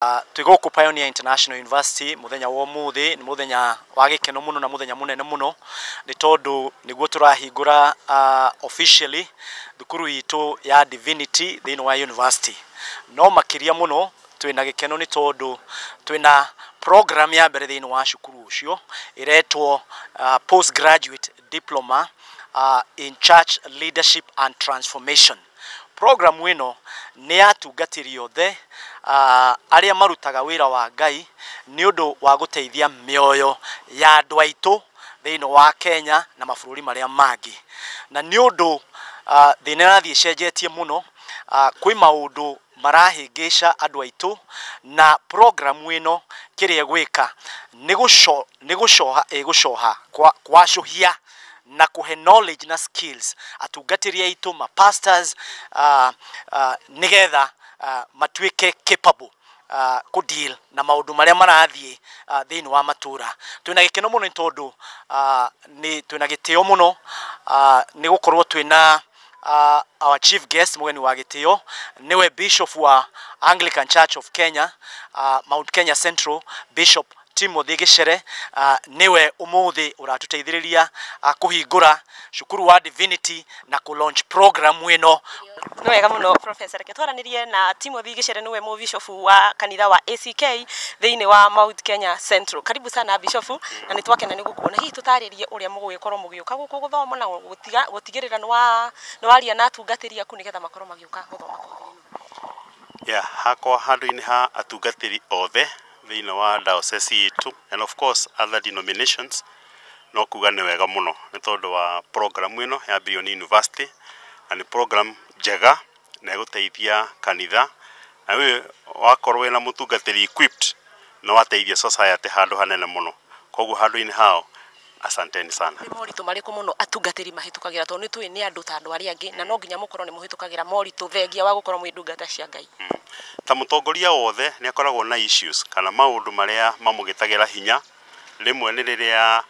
Twĩ gũkũ Pioneer International University mũthenya wa ũmũthĩ nĩ mũthenya wa gĩkeno mũno na mũthenya mũnene mũno nĩ tondũ nĩguo tũrahingũra officially thukuru itũ ya Divinity thĩinĩ wa university. No makĩria mũno twĩna gĩkeno nĩ tondũ twĩna program ya mbere thĩinĩ wa cukuru ũcio ĩretwo postgraduate diploma in church leadership and transformation. Program ĩno nĩ ya atungatĩri othe arĩa marutaga wĩra wa Ngai nĩ ũndũ wa gũteithia mĩoyo ya andũ aitũ thĩinĩ wa Kenya na mabũrũri marĩa mangĩ. Na nĩ ũndũ thĩna ĩrathiĩ ĩcenjetie mũno, kwĩ maũndũ marahĩngĩca andũ aitũ na program ĩno kĩrĩa ĩgwĩka nĩ gũcoha ĩgũcoha kwacũhia na kũhe knowledge na skills atungatĩri aitũ ma pastors nĩgetha matuĩke capable kũ deal na maũndũ marĩa marathiĩ thĩinĩ wa matũra. Twĩna gĩkeno mũno nĩ tondũ nĩ twĩna gĩtĩo mũno nĩ gũkorwo twĩna our chief guest mũgeni wa gĩtĩo nĩwe Bishop wa Anglican Church of Kenya, Mount Kenya Central, Bishop Timothy Gichere, niwe umuthi uratuteithiriria kuhingura cukuru wa Divinity na ku launch program ino. Nĩ wega mũno Professor, reke twaranirie na Timothy Gichere niwe mũbishofu wa kanitha wa ACK thĩinĩ wa Mount Kenya Central. Karibu sana bishofu, na nĩ twakena nĩ gũkuona. Hihi tũtarĩrie ũrĩa mũgũgĩkorwo mũgĩũka gũkũ gũthoma na gũtigĩrĩra nĩ waria na atungatĩri aku nĩgetha makorwo magĩũka gũthoma kothi ĩno. Yeah, hakwa handũ-inĩ ha atungatĩri othe thĩinĩ wa diocese itũ and of course other denominations, no kuga nĩ wega mũno nĩ tondũ wa program ĩno ya Beyond University, na nĩ program njega na ĩgũteithia kanitha, na we wakorwo wĩna mũtungatĩri equipped no wateithia society handũ hanene mũno. Koguo handũ-inĩ hao asanteni sana. Nĩ moritũ marĩkũ mũno atungatĩri mahĩtũkagĩra, tondũ nĩ tũĩ nĩ andũ ta andũ arĩa angĩ na no nginya mũkorwo nĩ mũhĩtũkagĩra moritũ thengia wa gũkorwo mwĩ ndungata cia Ngai? Ta mũtongoria wothe nĩ akoragwo na issues kana maũndũ marĩa mamũgĩtagĩra hinya. Rĩmwe nĩ rĩrĩa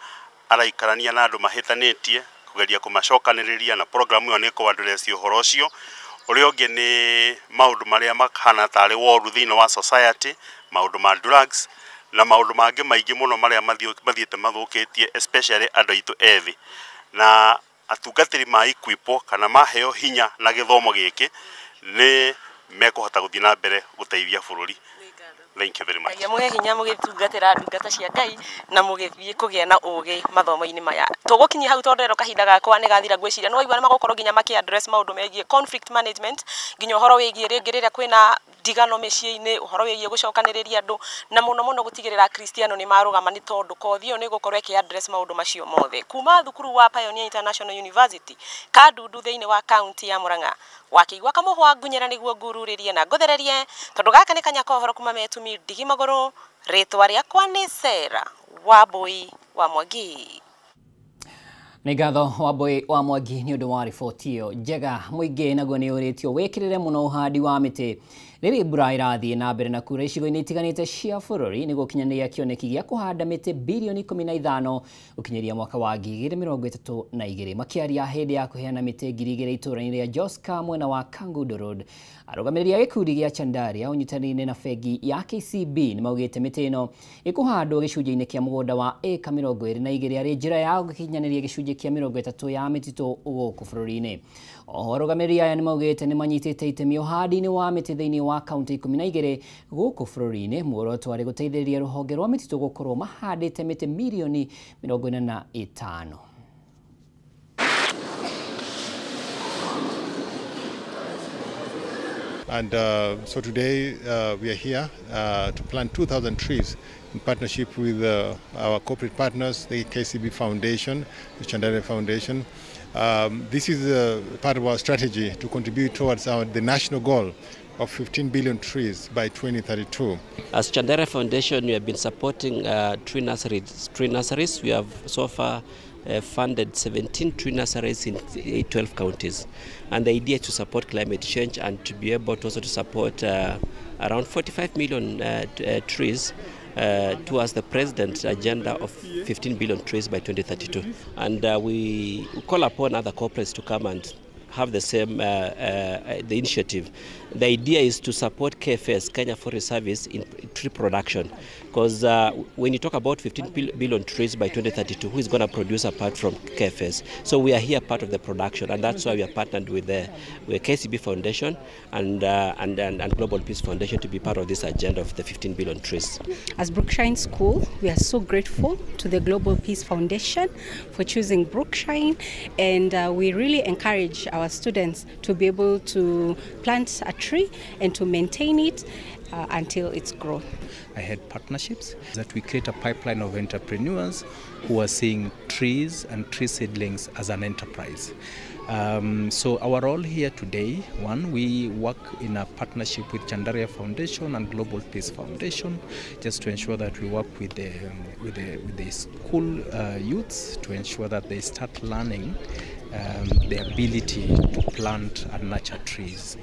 araikarania na andũ mahĩtanĩtie, kũgeria kũmacokanĩrĩria, na program ĩyo nĩ ĩkũ-address ũhoro ũcio. Ũrĩa ũngĩ nĩ maũndũ marĩa mahana tarĩ woru thĩinĩ wa society, maũndũ ma drugs na maũndũ mangĩ maingĩ mũno marĩa mathiĩte mathũkĩtie especially andũ aitũ ethĩ. Na atungatĩri ma equipwo kana maheo hinya na gĩthomo gĩkĩ nĩ mekũhota gũthiĩ na mbere gũteithia bũrũri. Thank you very much. Ngai amũhe hinya mũgĩtungatĩra ndungata cia Ngai na mũgĩthiĩ kũgĩa na ũgĩ mathomo-inĩ maya. Tũgũkinyia hau tondũ rero kahinda gakwa nĩ gathira, ngwĩciria nĩ waigua nĩ magũkorwo nginya makĩ address maũndũ megiĩ conflict management, nginya ũhoro wĩgiĩ rĩngĩ rĩrĩa kwĩna ndigano mĩciĩ-inĩ, ũhoro wĩgiĩ gũcokanĩrĩria andũ, na mũno mũno gũtigĩrĩra Akristiano nĩ marũgama, nĩ tondũ kothi ĩyo nĩ ĩgũkorwo ĩkĩ address maũndũ macio mothe. Kuma thukuru wa Pioneer International University Kandundu thĩinĩ wa kaunti ya Murang'a, wakĩigua kamũhwa ngunyĩra nĩguo ngururĩrie na ngũthererie, tondũ gaka nĩ kanya ka ũhoro kuma Metumi Ndigi Magũrũ. Rĩtwa rĩakwa nĩ Sarah Wambui wa Mwangi. Nĩ ngatho Wambui wa Mwangi nĩ ũndũ wa riboti ĩyo njega. Mũingĩ naguo nĩ ũrĩtio wĩkĩrĩre mũno ũhandi wa mĩtĩ rĩrĩ mbura ĩrathiĩ na mbere na kura icigo-inĩ itiganĩte cia bũrũri nĩguo gũkinyanĩria kĩoneki gĩa kũhanda mĩtĩ bilioni 15 gũkinyĩria mwaka wa 2032. Makĩaria hĩndĩ ya kũheana mĩtĩ 2000 itũũra-inĩ rĩa Joska mwena wa Kangundo Road, arũgamĩrĩri a gĩkundi gĩa Chandaria ũnyitanĩire na bengi ya KCB nĩ maugĩte mĩtĩ ĩno ĩkũhandwo gĩcunjĩ-inĩ kĩa mũgũnda wa ĩka 22 arĩ njĩra ya gũkinyanĩria gĩcunjĩ kĩa 30 ya mĩtitũ gũkũ bũrũri-inĩ. Oho arũgamĩrĩri aya nĩ maugĩte nĩ manyitĩte itemi ũhandi-inĩ wa mĩtĩ thĩinĩ wa kaunti 12 gũkũ bũrũri-inĩ, muoroto warĩ gũteithĩrĩria rũhonge rwa mĩtitũ gũkorwo mahandĩte mĩtĩ mirioni 45. And so today we are here to plant 2,000 trees in partnership with our corporate partners, the KCB Foundation, the Chandaria Foundation. This is part of our strategy to contribute towards the national goal of 15 billion trees by 2032. As Chandaria Foundation, we have been supporting tree nurseries. We have so far funded 17 tree nurseries in 12 counties. And the idea is to support climate change and to be able to also to support around 45 million trees towards the president's agenda of 15 billion trees by 2032. And we call upon other corporates to come and have the same the initiative. The idea is to support KFS, Kenya Forest Service, in tree production, because when you talk about 15 billion trees by 2032, who is going to produce apart from KFS? So we are here part of the production, and that's why we are partnered with the KCB Foundation and Global Peace Foundation to be part of this agenda of the 15 billion trees. As Brookshine School, we are so grateful to the Global Peace Foundation for choosing Brookshine, and we really encourage our students to be able to plant a tree and to maintain it until it's grown. I had partnerships that we create a pipeline of entrepreneurs who are seeing trees and tree seedlings as an enterprise. So our role here today, one, we work in a partnership with Chandaria Foundation and Global Peace Foundation, just to ensure that we work with the school youths to ensure that they start learning the ability to plant and nurture trees.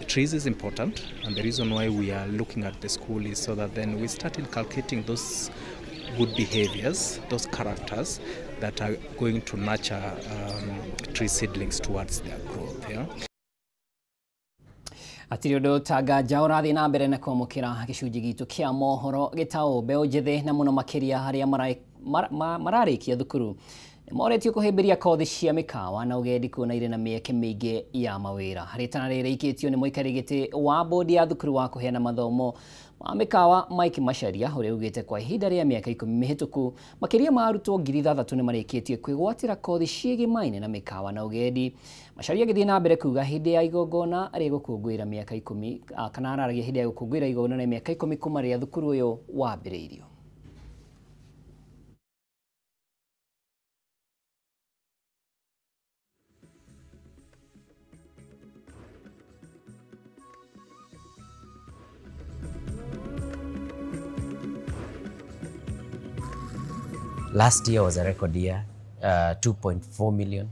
Trees is important, and the reason why we are looking at the school is so that then we start inculcating those good behaviors, those characters that are going to nurture tree seedlings towards their growth. Yeah? Atiri undu tanganja urathie na mbere na kwamukira gicunji gitu kia mohoro gitao mbeu njithi na muno makiria haria mararikia thukuru moretio kuhimbiria kothi cia mikawa na ugendi kuona ire na mieke miingi ya mawira. Ritana riri ikitio ni muikari giti wa bodi ya thukuru wa kuheana mathomo ma mikawa Mike Macharia uria ugite kwa ihinda ria miaka 10 mihituku makiria ma arutwo 6,000 ni marikitie kwigwatira kothi ciigimaine na mikawa na ugendi. Macharia agithie na mbere kuga hindi ya igongona rigukungwira miaka 10 kana araragia hindi ya gukungwira igongona ria miaka 10 kuma ria thukuru uyu wambiriirio. Last year was a record year, 2.4 million.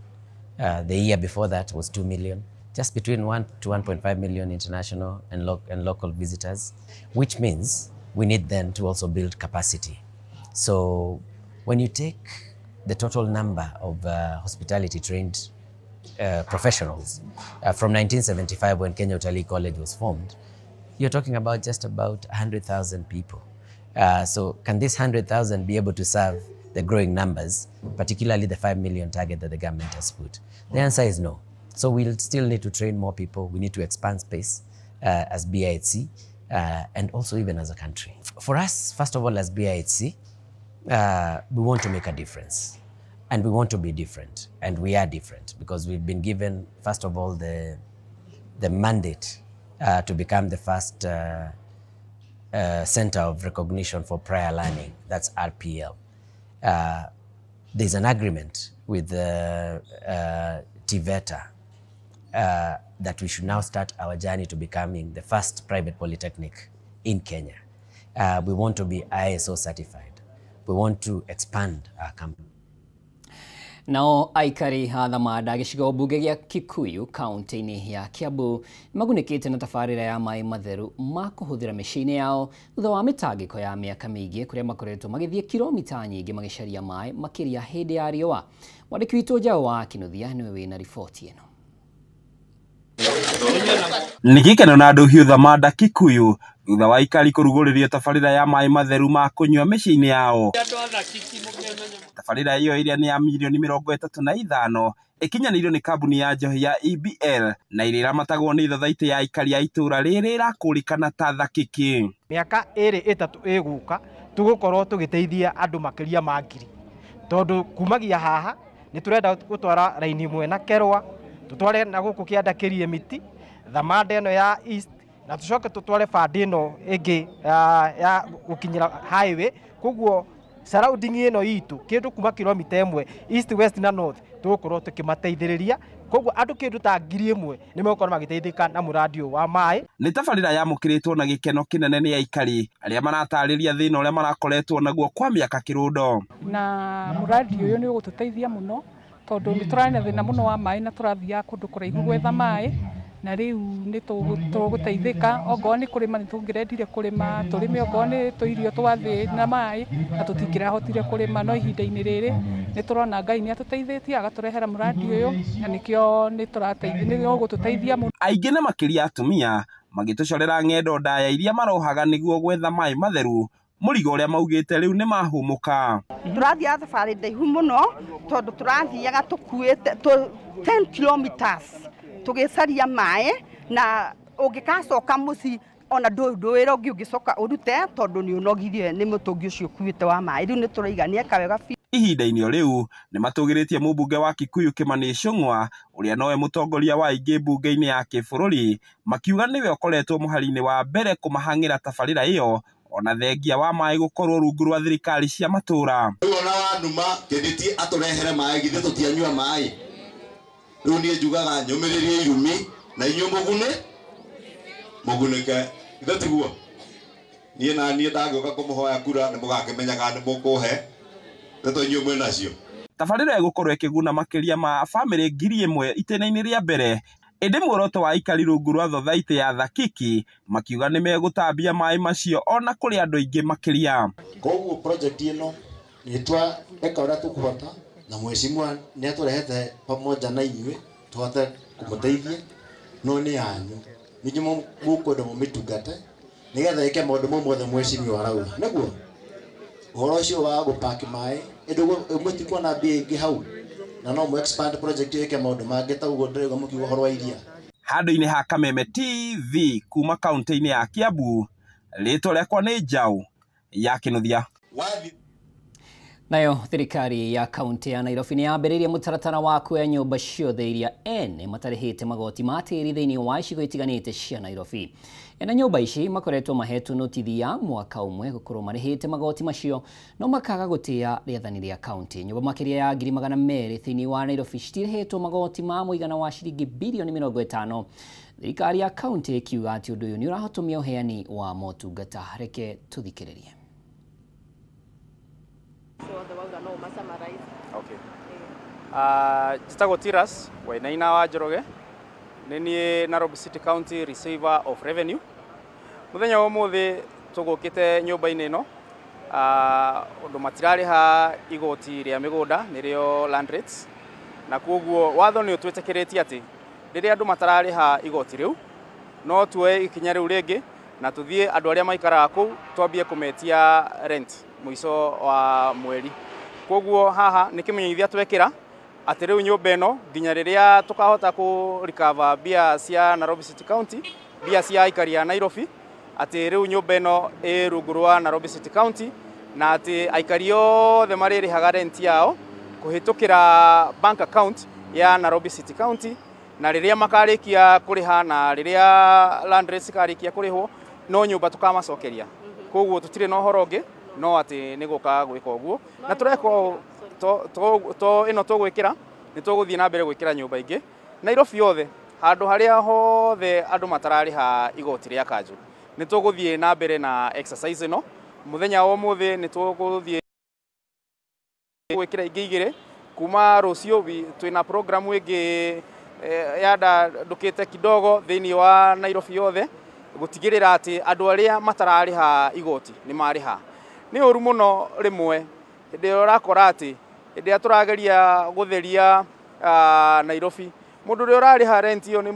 The year before that was 2 million. Just between 1 to 1.5 million international and local visitors, which means we need then to also build capacity. So when you take the total number of hospitality trained professionals from 1975 when Kenya Utalii College was formed, you're talking about just about 100,000 people. So can this 100,000 be able to serve the growing numbers, particularly the 5 million target that the government has put? The answer is no. So we'll still need to train more people. We need to expand space as BIHC and also even as a country. For us, first of all, as BIHC, we want to make a difference and we want to be different, and we are different because we've been given, first of all, the mandate to become the first Center of Recognition for Prior Learning, that's RPL. There's an agreement with TVETA that we should now start our journey to becoming the first private polytechnic in Kenya. We want to be ISO certified. We want to expand our company. Nao aikari a Thamanda gĩcigo mbunge gĩa Kikuyu kaunti-inĩ ya Kiambu nĩmagunĩkĩte na tabarĩra ya maĩ matheru ma kũhũthĩra mĩciĩ-inĩ yao thutha wa mĩtangĩko ya mĩaka mĩingĩ kũrĩa makoretwo magĩthiĩ kilomita nyingĩ magĩcaria maĩ makĩria hĩndĩ ya riũa. Mwandĩki witũ Njaũ wa Kinuthia nĩwe wĩna riboti ĩno. Nĩ gĩkeno na ndũhiũ Thamanda Kikuyu thutha wa aikari kũrugũrĩrio tabarĩra ya maĩ matheru ma kũnyua mĩciĩ-inĩ yao. Tabarĩra ĩyo ĩrĩa nĩ ya mirioni 35 ĩkinyanĩirio nĩ kambuni ya njohi ya EBL na ĩrĩa ĩramatagwo nĩ thothaitĩ ya aikari a itũũra rĩrĩ ĩrakũrĩkana ta Thakĩkĩ. Mĩaka ĩrĩ ĩtatũ ĩgũka tũgũkorwo tũgĩteithia andũ makĩria ma 1,000 tondũ kumagia haha nĩ tũrenda gũtwara raini ĩmwe na Kerwa, tũtware na gũkũ kĩanda kĩrie miti Thamanda ĩno ya East, na tũcoke tũtware bandi ĩno ĩngĩ ya gũkinyĩra highway. Koguo surrounding ĩno itũ kĩndũ kuma kilomita 1 east, west na north tũgũkorwo tũkĩmateithĩrĩria. Koguo andũ kĩndũ ta 1,000 nĩ megũkorwo magĩteithĩka na mũradi ũyũ wa maĩ. Nĩ tabarĩra yamũkĩrĩtwo na gĩkeno kĩnene nĩ aikari arĩa maratarĩria thĩna ũrĩa marakoretwo naguo kwa mĩaka kĩrũndo. Na mũradi ũyũ nĩ ũgũtũteithia mũno tondũ nĩ tũrarĩ na thĩna mũno wa maĩ na tũrathiaga kũndũ kũraihu gwetha maĩ. Na rĩu nĩ tũgũteithĩka ongorwo nĩ kũrĩma nĩ tũngĩrendire kũrĩma tũrĩme ongorwo nĩ tũirio twa thĩ na maĩ na tũtingĩrahotire kũrĩma no ihinda-inĩ rĩrĩ nĩ tũrona Ngai nĩ atũteithĩtie agatũrehera mũradi ũyũ na nĩkĩo nĩ tũrateithia nĩ ũgũtũteithia mũno. Aingĩ na makĩria atumia magĩtũcorera ng'endo ndaya iria marohaga nĩguo gwetha maĩ matheru mũrigo ũrĩa maugĩte rĩu nĩ mahũmũka. Tũrathiaga thabarĩ ndaihu mũno tondũ tũrathiaga tũkuĩte 10 kilometers tũgĩcaria maĩ na ũngĩgacoka mũciĩ ona ndũĩ wĩra ũngĩ ũngĩcoka ũrute tondũ nĩ ũnogirie nĩ mũtũngi ũcio ũkuĩte wa maĩ. Rĩu nĩ tũraiga nĩ eka wega biũ. Ihinda-inĩ o rĩu nĩ matũgĩrĩtie mũmbunge wa Kikuyu Kimani Ichung'wa ũrĩa nowe mũtongoria wa aingĩ mbunge-inĩ ya kĩbũrũri makiuga nĩwe ũkoretwo mũhari-inĩ wa mbere kũmahang'ĩra tabarĩra ĩyo ona thengia wa maĩ gũkorwo rungu rwa thirikari cia matũra. Rĩu ona wanuma Kĩndĩti atũrehere maĩ githĩ tũtianyua maĩ. Rĩu niĩ njugaga nyũmĩrĩrie irumi na inyuĩ mũgune mũgunĩke githĩ tiguo. Niĩ na niĩ ndangĩũka kũmũhoya kura nĩ mũgakĩmenya kana nĩ mũkũhe ndeto inyuĩ mwĩ nacio. Tabarĩra ĩgũkorwo ĩkĩguna makĩria ma bamĩrĩ 1000 itĩna-inĩ rĩa mbere ĩndĩ muoroto wa aikari rungu rwa thothaitĩ ya Thakiki makiuga nĩ megũtambia maĩ macio ona kũrĩ andũ aingĩ makĩria. Koguo project ĩno nĩ tweka ũrĩa tũkũhota na mheshimiwa nĩ atũrehete pamoja na inyuĩ tũhote kũmũteithia no nĩ yanyu nĩ mũkwenda mũmĩtungate nĩgetha ĩke maũndũ mau mothe mheshimiwa arauga nĩguo ũhoro ũcio wa gũpaki maĩ ĩndĩ mũtikuona mbia ingĩ hau na no mu expand project ĩke maũndũ mangĩ ta ũguo ndĩraigua mũkiuga ũhoro wa iria. Handũ-inĩ ha Kameme TV kuma kaunti-inĩ ya Kiambu, rĩtwa rĩakwa nĩ Njaũ ya Kĩnuthia. Nayo thirikari ya kaunti ya Nairobi nĩ yambĩrĩirie mũtaratara wa kuoya nyũmba ciothe iria ene matarĩhĩte magoti ma tĩri thĩinĩ wa icigo itiganĩte cia Nairobi. Ene nyũmba ici makoretwo mahetwo notithi ya mwaka ũmwe gũkorwo marĩhĩte magoti macio no makaga gũtĩa rĩathani rĩa kaunti. Nyũmba makĩria ya 200,000 thĩinĩ wa Nairobi citirĩhĩtwo magoti ma mũigana wa ciringi bilioni 50. Thirikari ya kaunti ĩkiuga atĩ ũndũ ũyũ nĩ ũrahotomia ũheani wa motungata. Reke tũthikĩrĩrie. Okay. Njĩtagwo Tiras Wainaina wa Njoroge nĩ niĩ Nairobi City County Receiver of Revenue. Mũthenya wa ũmũthĩ tũgũkĩte nyũmba-inĩ ĩno ũndũ matirarĩha igoti rĩa mĩgũnda nĩrĩo land rates, na koguo watho nĩ ũtwĩtĩkĩrĩtie atĩ rĩrĩa andũ matararĩha igoti rĩu no tuoe ikinya rĩu rĩngĩ na tũthiĩ andũ arĩa maikaraga kũu twambie kũmetia rent mũico wa mweri. Koguo haha nĩ kĩmenyithia twekĩra atĩ rĩu nyũmba ĩno nginya rĩrĩa tũkahota kũ recover mbia cia Nairobi City County, mbia cia aikari a Nairobi, atĩ rĩu nyũmba ĩno ĩ rungu rwa Nairobi City County na atĩ aikari othe marĩrĩhaga rent yao kũhĩtũkĩra bank account ya Nairobi City County, na rĩrĩa makarĩkia kũrĩha na rĩrĩa land rates ikarĩkia kũrĩhwo no nyũmba tũkamacokeria. Koguo tũtirĩ na ũhoro ũngĩ no atĩ nĩ gũka gwĩka ũguo na tũreka ĩno tũgwĩkĩra nĩ tũgũthiĩ na mbere gwĩkĩra nyũmba ingĩ Nairobi yothe handũ harĩa hothe andũ matararĩha igoti rĩa kanjũ nĩ tũgũthiĩ na mbere na exercise ĩno. Mũthenya wa ũmũthĩ nĩ tũgũthiĩ gwĩkĩra ingĩ igĩrĩ kuma rũciũ twĩna programu ĩngĩ yandandũkĩte kidogo thĩinĩ wa Nairobi yothe gũtigĩrĩra atĩ andũ arĩa matararĩha igoti nĩ marĩha. Nĩ ũru mũno rĩmwe hĩndĩ ĩrĩa ũrakora atĩ hĩndĩ ĩrĩa tũrageria gũtheria Nairobi mũndũ ũrĩa ũrarĩha rent ĩyo nĩ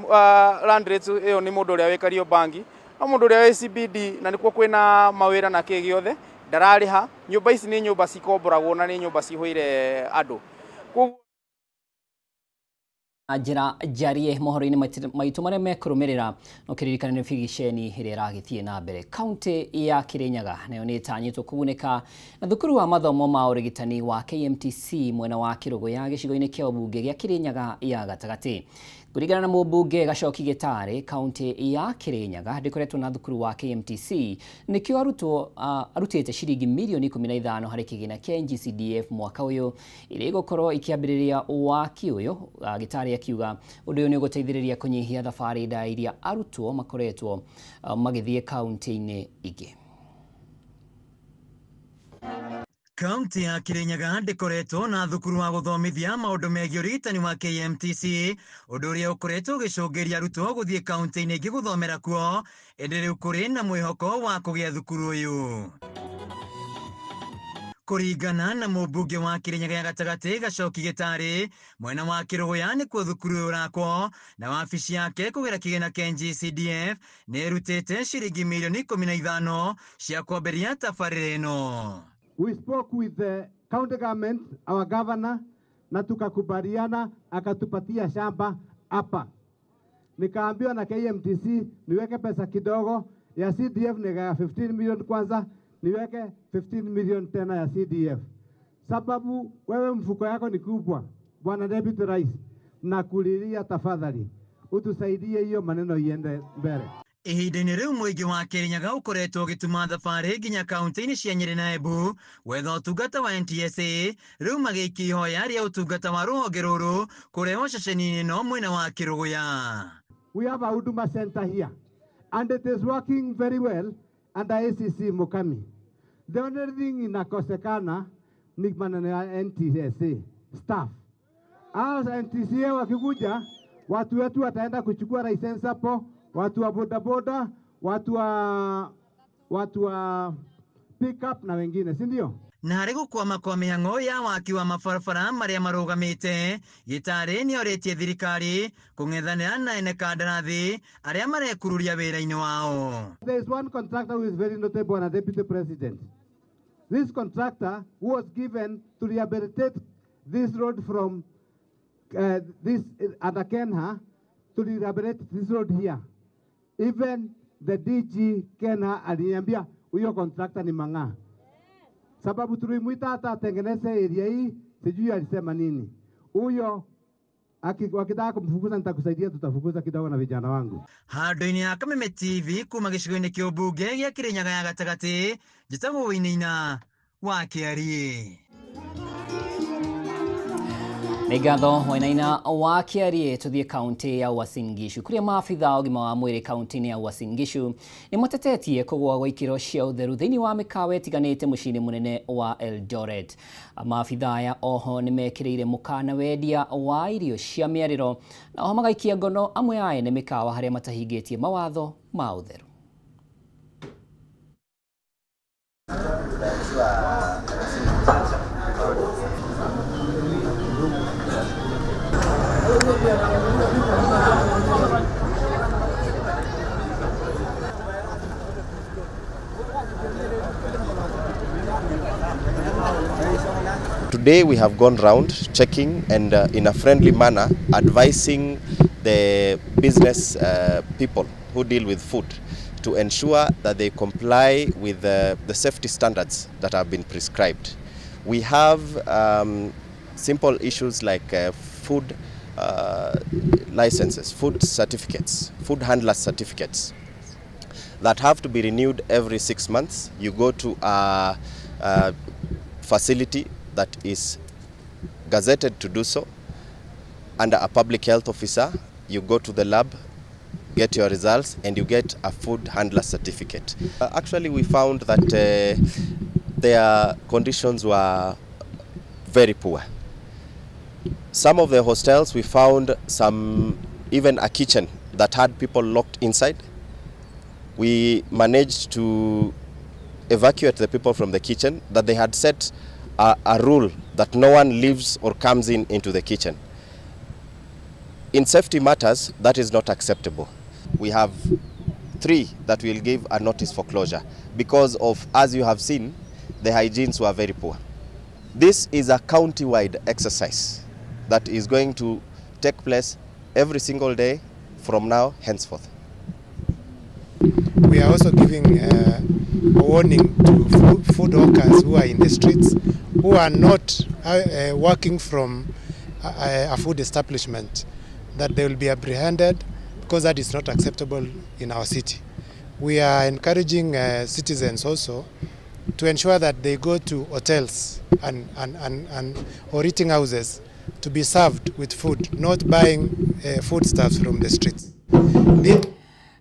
land rate ĩyo nĩ mũndũ ũrĩa wĩ Kariobangi, no mũndũ ũrĩa wĩ CBD na nĩkuo kwĩna mawĩra na kĩ gĩothe ndararĩha. Nyũmba ici nĩ nyũmba cikomboragwo na nĩ nyũmba cihũire andũ. Koguo njĩra njarie mohoro-inĩ maitũ marĩa mekũrũmĩrĩra no kĩririkane nĩ bigiceni ĩrĩa ĩragĩthiĩ na mbere kaunti ya Kirinyaga nayo nĩ ĩtanyĩtwo kũgunĩka na thukuru wa mathomo ma ũrigitani wa KMTC mwena wa Kĩrũgũya gĩcigo-inĩ kĩa ũmbunge gĩa Kirinyaga ya gatagatĩ. Kũringana na mũmbunge Gacoki Gĩtarĩ, kaunti ya Kirinyaga ndĩkoretwo na thukuru wa KMTC nĩkĩo arutwo arutĩte ciringi mirioni 15 harĩ kĩgĩna kĩa NGCDF mwaka ũyũ ĩrĩa ĩgũkorwo ĩkĩambĩrĩria waki ũyũ. Gĩtarĩ akiuga ũndũ ũyũ nĩ ũgũteithĩrĩria kũnyihia thabarĩ ndaya iria arutwo makoretwo magĩthiĩ kaunti-inĩ ingĩ. Kaunti ya Kirinyaga ndĩkoretwo na thukuru wa gũthomithia maũndũ megiĩ ũrigitani wa KMTC, ũndũ ũrĩa ũkoretwo ũgĩcũngĩria arutwo gũthiĩ kaunti-inĩ ingĩ gũthomera kuo, ĩndĩ rĩu kũrĩ na mwĩhoko wa kũgĩa thukuru ũyũ. Kũringana na mũmbunge wa Kirinyaga ya gatagatĩ Gacoki Gĩtarĩ, mwena wa Kĩrũgũya nĩkuo thukuru ũyũ ũrakwo, na wabici yake kũgera kĩgĩna kĩa NGCDF nĩ ĩrutĩte ciringi mirioni 15 cia kwambĩrĩria tabarĩra ĩno. We spoke with the county government, our governor, na tukakubaliana, akatupatia shamba hapa. Nikaambiwa na KMTC niweke pesa kidogo ya CDF, nika 15 million kwanza, niweke 15 million tena ya CDF. Sababu wewe mfuko yako ni kubwa, Bwana Deputy Rais, na kulilia tafadhali utusaidie hiyo maneno iende mbele. Ihinda-inĩ rĩu mũingĩ wa Kirinyaga ũkoretwo ũgĩtuma thabarĩ nginya kaunti-inĩ cia Nyĩrĩ na Embu gwetha ũtungata wa NTSA, rĩu magĩikia ihoya rĩa ũtungata wa rũhonge rũrũ kũrehwo ceceni-inĩ ĩno mwena wa Kĩrũgũya. We have a Huduma Center here and it is working very well under ACC Mukami. The only thing inakosekana ni maneno ya NTSA staff. As NTSA wakikuja, watu wetu wataenda kuchukua license hapo, watu wa bodaboda, watu wa pick up na wengine, si ndio? Na harĩ gũkwama kwa mĩhang'o ya waki wa mabarabara marĩa marũgamĩte, Gĩtarĩ nĩorĩtie thirikari kũng'ethanĩra na ene kandarathi arĩa marekururia wĩra-inĩ wao. There is one contractor who is very notable and a deputy president. This contractor who was given to rehabilitate this road from this under Kenha to rehabilitate this road here. Even the DG Kenha aliniambia huyo contractor ni mang'aa. Sababu tulimuita hata atengeneze area hii, sijui alisema nini. Huyo wakitaka kumfukuza nitakusaidia, tutafukuza kidogo na vijana wangu. Handũ-inĩ ya Kameme TV kuma gĩcigo-inĩ kĩa ũmbunge gĩa Kirinyaga ya gatagatĩ, njĩtagwo Wainaina wa Kĩariĩ. Nĩ ngatho Wainaina wa Kĩariĩ. Tũthiĩ kaunti ya Uasin Gishu kũrĩa maabitha a ũgima wa mwĩrĩ kaunti-inĩ ya Uasin Gishu nĩ matetetie kũgũa gwa ikĩro cia ũtheru thĩinĩ wa mĩkawa ĩtiganĩte mũciĩ-inĩ mũnene wa Eldoret. Maabitha aya oho nĩ mekĩrĩire mũkana wendia wa irio cia mĩarĩro na oho magaikia ngono amwe a ene mĩkawa harĩa matahingĩtie mawatho ma ũtheru. Today we have gone round checking and in a friendly manner advising the business people who deal with food to ensure that they comply with the safety standards that have been prescribed. We have simple issues like food licenses, food certificates, food handler certificates that have to be renewed every 6 months. You go to a facility that is gazetted to do so under a public health officer. You go to the lab, get your results, and you get a food handler certificate. Actually, we found that their conditions were very poor. Some of the hostels, we found some, even a kitchen that had people locked inside. We managed to evacuate the people from the kitchen, that they had set a rule that no one leaves or comes in into the kitchen. In safety matters, that is not acceptable. We have 3 that will give a notice for closure because of, as you have seen, the hygienes were very poor. This is a county-wide exercise that is going to take place every single day from now henceforth. We are also giving a warning to food hawkers who are in the streets, who are not working from a food establishment, that they will be apprehended, because that is not acceptable in our city. We are encouraging citizens also to ensure that they go to hotels and or eating houses to be served with food, not buying foodstuffs from the streets.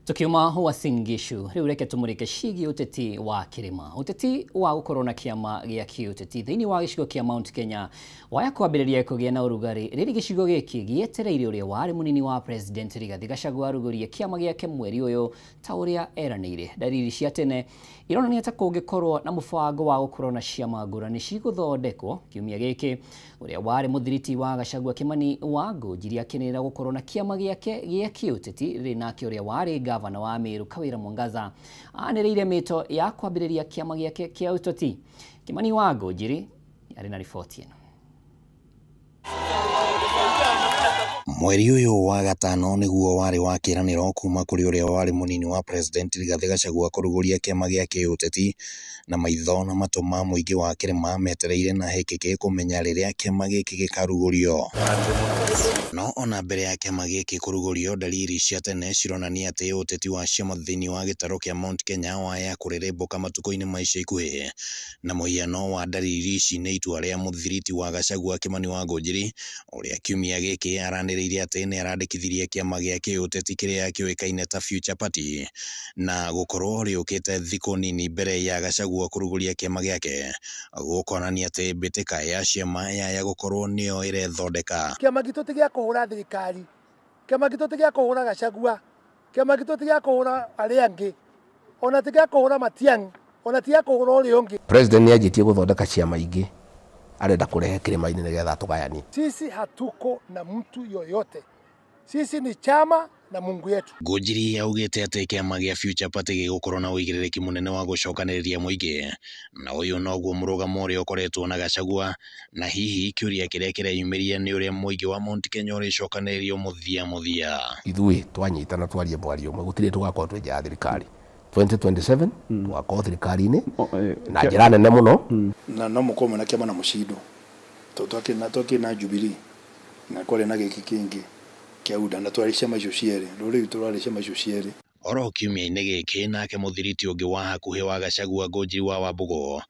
Tukiuma Uasin Gishu riu reke tumurike cigie uteti wa kirima, uteti wa gukorwo na kiama gia kiuteti thiini wa gicigo kia Mount Kenya waya kwambiriria kugia na urugari riri gicigo giki gietereire uria wari munini wa President Rigathi Gachagua arugurie kiama giake mweri uyu ta uria eraniire. Dariri cia tene ironania ta kungikorwo na mubango wa gukorwo na ciama ngurani ciguthondekwo kiumia giki. Uria wari muthiriti wa Gachagua Kimani wa Ngũnjiri akinira gukorwo na kiama giake gia kiuteti riri nake uria wari gavana wa Meru Kawira Mwangaza anĩrĩire mĩto ya kwambĩrĩria kĩama gĩake kĩa ũteti. Kimani wa Ngũnjiri arĩ na riboti ĩno. Mweri ũyũ wa gatano nĩguo warĩ wa kĩĩranĩro kuma kũrĩ ũrĩa warĩ mũnini wa President Rigathi Gachagua kũrugũria kĩama gĩa kĩũteti, na maitho na matũ ma mũingĩ wa kĩrĩma metereire na hĩkĩkĩ kũmenya rĩrĩa kĩama gĩkĩ gĩkarugũrio. No ona mbere ya kĩama gĩkĩ kũrugũrio, dalili cia tene cironania atĩ ũteti wa ciama thĩinĩ wa gĩtarũ kĩa Mount Kenya waya kũrĩrĩmbũka matukũ-inĩ ma ica ikuhĩ, na mũhiano wa dalili ici nĩ itua rĩa mũthiriti wa Gachagua Kimani wa Ngũnjiri ũrĩa kiumia gĩkĩ aranĩrĩire atĩ nĩ arandĩkithirie kĩama gĩa kĩũteti kĩrĩa kĩũĩkaine ta Future Party, na gũkorwo rĩũkĩte thikũ nini mbere ya Gachagua kũrugũria kĩama gĩake gũkonania atĩ mbĩtĩka ya ciama yaya gũkorwo nĩyo ĩrethondeka. Kĩama gitũ ti gĩa kũhũra thirikari, kĩama gitũ ti gĩa kũhũra Gachagua, kĩama gitũ ti gĩa kũhũra arĩa angĩ, ona ti gĩa kũhũra Matiang'i, ona ti gĩa kũhũra ũrĩa ũngĩ. President nĩanjĩtie gũthondeka ciama ingĩ arenda kũrehe kĩrĩma-inĩ nĩgetha tũgayanie. Sisi hatuko na mtu yoyote. Sisi ni chama na Mungu yetu. Ngũnjiri augĩte atĩ kĩama gĩa Future Party gĩgũkorwo na ũigĩrĩrĩki mũnene wa gũcokanĩrĩria mũingĩ, na ũyũ noguo mũrũgamo ũrĩa ũkoretwo na Gachagua, na hihi kĩũria kĩrĩa kĩreyumĩria nĩ ũrĩa mũingĩ wa Mount Kenya ũrĩcokanĩrĩrio mũthia mũthia. Ithuĩ twanyitana twarie mwario ũmwe, gũtirĩ tũgakorwo twĩ nja ya thirikari. 2027 tũgakorwo thirikari-inĩ na njĩra nene mũno. Na no mũkorwo mwĩna kĩama na mũcindo tondũ twakĩrĩ na Jubilee na kwarĩ na gĩkĩ kĩngĩ kĩa UDA na twarĩ ciama icio cierĩ, rũrĩrĩ tũrarĩ ciama icio cierĩ. Oro kiumia-inĩ gĩkĩ nake mũthiriti ũngĩ wa hakuhĩ wa Gachagua Ngũnjiri wa Wambũgũ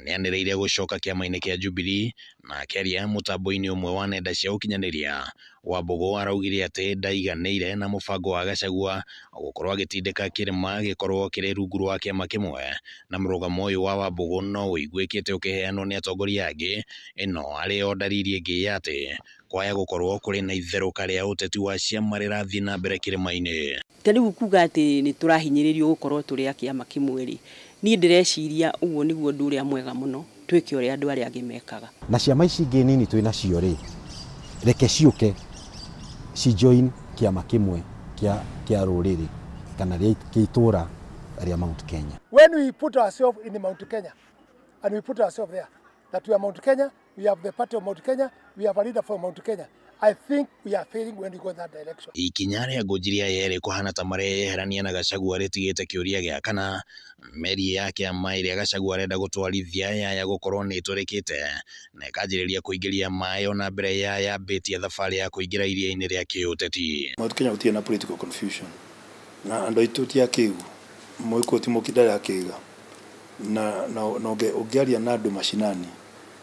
nĩanĩrĩire gũcoka kĩama-inĩ kĩa Jubilee, na akĩaria mũtambo-inĩ ũmwe wa nenda cia ũkinyanĩria Wambũgũ araugire atĩ ndaiganĩire na mũbango wa Gachagua gũkorwo agĩtindĩka kĩrĩma gĩkorwo kĩrĩ rungu rwa kĩama kĩmwe, na mũrũgamo ũyũ wa Wambũgũ no ũiguĩkĩte ũkĩheanwo nĩ atongoria angĩ, ĩno arĩ o dalili ĩngĩ ya atĩ kwaya gũkorwo kũrĩ na itherũka rĩa ũteti wa ciama rĩrathiĩ na mbere kĩrĩma-inĩ. Ta rĩu kuga atĩ nĩ tũrahinyĩrĩrio gũkorwo tũrĩ a kĩama kĩmwe rĩ, niĩ ndĩreciria ũguo nĩguo ũndũ ũrĩa mwega mũno twĩke ũrĩa andũ arĩa angĩ mekaga. Na ciama ici ingĩ nini twĩ nacio rĩ, reke ciũke ci join kĩama kĩmwe kĩa rũrĩrĩ kana kĩa itũra rĩa Mount Kenya. When we put ourselves in Mount Kenya and we put ourselves there that we are Mount Kenya, we have the party of Mount Kenya, we have a leader from Mount Kenya. I think we are failing when we go in that direction. Ikinya rĩa Ngũnjiri aya erĩ kũhana ta mareyeherania na Gachagua rĩtigĩte kĩũria gĩa kana meri ya kĩama ĩrĩa Gachagua arenda gũtwarithia yaya gũkorwo nĩ ĩtũrĩkĩte na ĩkanjĩrĩria kũingĩria maĩ ona mbere ya yambĩtie thabarĩ ya kũingĩra iria-inĩ rĩa kĩũteti. Mount Kenya gũtirĩ na political confusion na andũ aitũ ti akĩgu, mũĩkũ ti mũkindare akĩga, na ũngĩaria na andũ macinani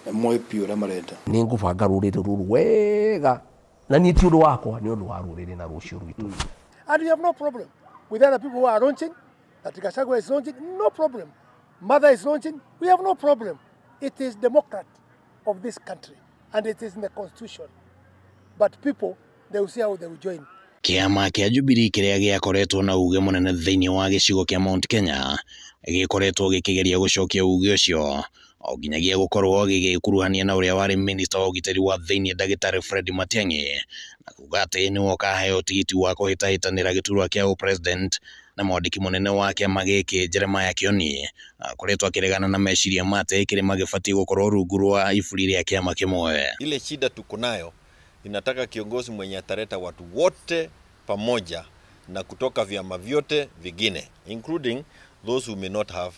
moĩ piũ ũrĩa marenda. Nĩ ngũbanga rũrĩrĩ rũrũ wega, na niĩ ti ũndũ wakwa, nĩ ũndũ wa rũrĩrĩ na rũciũ rwitũ. And we have no problem with other people who are launching, that Gachagua is launching, no problem. Mother is launching, we have no problem. It is democrat of this country and it is in the constitution. But people, they will see how they will join. Kĩama kĩa Jubilee kĩrĩa gĩakoretwo na uge mũnene thĩinĩ wa gĩcigo kĩa Mount Kenya gĩkoretwo gĩkĩgeria gũcokia uge ũcio o nginyagia gũkorwo gĩgĩkuruhania na ũrĩa warĩ minista wa ũgitĩri wa thĩinĩ ndagĩtarĩ Fred Matiang'i, na kuga atĩ nĩwe ũkaheo tigiti wa kũhĩtahĩtanĩra gĩturwa kĩa ũpresident, na mwandĩki mũnene wa kĩama gĩkĩ Jeremiah Kioni akoretwo akĩregana na meciria ma atĩ kĩrĩma gĩbatiĩ gũkorwo rungu rwa iburi rĩa kĩama kĩmwe. Ile shida tuko nayo inataka kiongozi mwenye ataleta watu wote pamoja na kutoka vyama vyote vingine, including those who may not have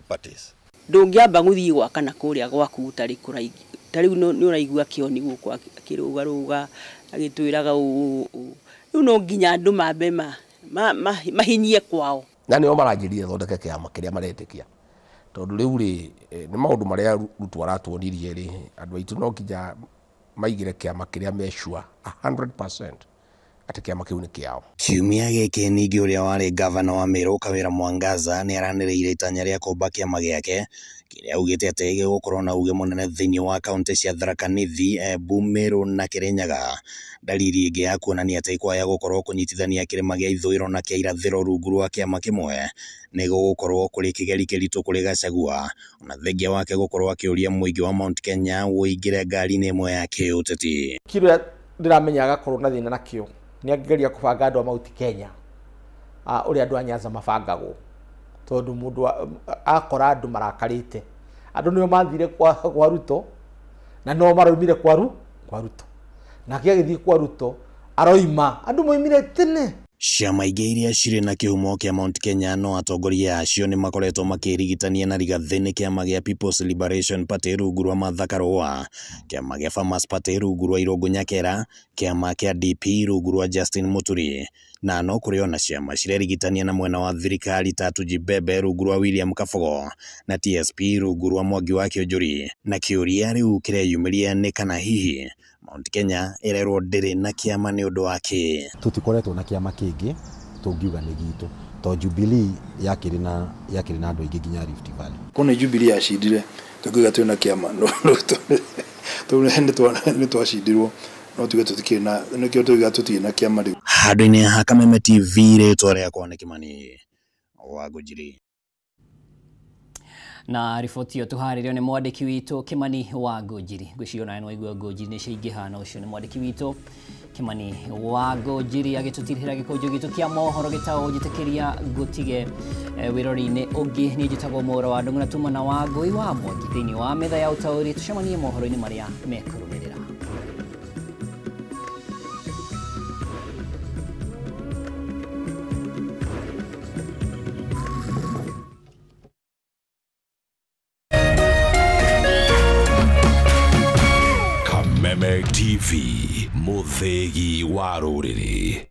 parties. Ndũngĩamba gũthiĩ gwaka na kũrĩa gwaku ũtarĩ kũraigua ta rĩu nĩ ũraigua Kĩoni gũkũ akĩrũgarũga agĩtwĩraga ũũ, rĩu no nginya andũ mambe mahinyie kwao. Na nĩo maranjĩrire thondeke kĩama kĩrĩa maretĩkia, tondũ rĩu rĩ nĩ maũndũ marĩa Ruto aratuonirie rĩ, andũ aitũ no nginya maigĩre kĩama kĩrĩa me sure 100% atĩ kĩama kĩu nĩ kĩao. Kiumia gĩkĩ ningĩ ũrĩa warĩ ngavana wa Meru Kawĩra Mwangaza nĩ aranĩrĩire itanya rĩa kũmba kĩama gĩake kĩrĩa augĩte atĩ gĩgũkorwo na uge mũnene thĩinĩ wa kaunti cia Tharaka Nithi, Embu, Meru na Kirinyaga. Dalili ĩngĩ ya kuonania atĩ kwaya gũkorwo kũnyitithania kĩrĩma gĩa ithũĩro na kĩa irathĩro rungu rwa kĩama kĩmwe nĩ gũgũkorwo kũrĩ kĩgeri kĩritũ kũrĩ Gachagua, ona thengia wake gũkorwo akĩũria mũingĩ wa Mount Kenya ũingĩre ngari-inĩ ĩmwe ya kĩũteti. Kĩrĩa ndĩramenya agakorwo na thĩna nakĩo nĩ angĩgeria kũbanga andũ a Mount Kenya ũrĩa andũ a Nyanza mabangagwo, tondũ mũndũ akora andũ marakarĩte, andũ nĩo mathire kwa Ruto na no maraumire kwa Ruto, nake agĩthiĩ kwa Ruto aroima andũ moimire tene. Ciama ingĩ iria cirĩ na kĩhumo kĩa Mount Kenya no atongoria acio nĩ makoretwo makĩrigitania na Rigathĩ nĩ kĩama gĩa People's Liberation Party rungu rwa Martha Karua, kĩama gĩa Farmers Party rungu rwa Irũngũ Nyakera, kĩama kĩa DP rungu rwa Justin Muturi, na no kũrĩ ona ciama cirerigitania na mwena wa thirikari ta Tujibebe rungu rwa William Kabogo na TSP rungu rwa Mwangi wa Kĩũnjũri. Na kĩũria rĩu kĩreyumĩria nĩ kana hihi Mount Kenya ĩrerwo ndĩrĩ na kĩama nĩ ũndũ wa kĩ? Tũtikoretwo na kĩama kĩngĩ tũngiuga nĩ gitũ, to Jubilee yakĩrĩ na andũ aingĩ nginya Rift Valley. Kona Jubilee yacindire tũngiuga twĩna kĩama, no nĩ twacindirwo, no tuge tũtikĩrĩ na, nĩkĩo tuiga tũtirĩ na kĩama rĩu. Handũ-inĩ ha Kameme TV, rĩtwa rĩakwa nĩ Kĩmani wa Ngũnjiri. Na riboti ĩyo tũharĩrio nĩ mwandĩki witũ Kĩmani wa Ngũnjiri. Ngwĩciria onawe nĩwaigua Ngũnjiri nĩ ciaingĩha, na ũcio nĩ mwandĩki witũ Kĩmani wa Ngũnjiri agĩtũtirihĩra gĩkũnjũ gitũ kĩa mohoro gĩtagwo Njĩtĩkĩria Ngũtige. Wĩrori-inĩ ũngĩ niĩ njĩtagwo Mwaũra wa Ndung'u na tuma na Wangũi wa Mwangi thĩinĩ wa metha ya ũtaũri. Tũcemanie mohoro-inĩ marĩa mekũrũmĩrĩra. Kameme TV, mũthĩgi wa rũrĩrĩ.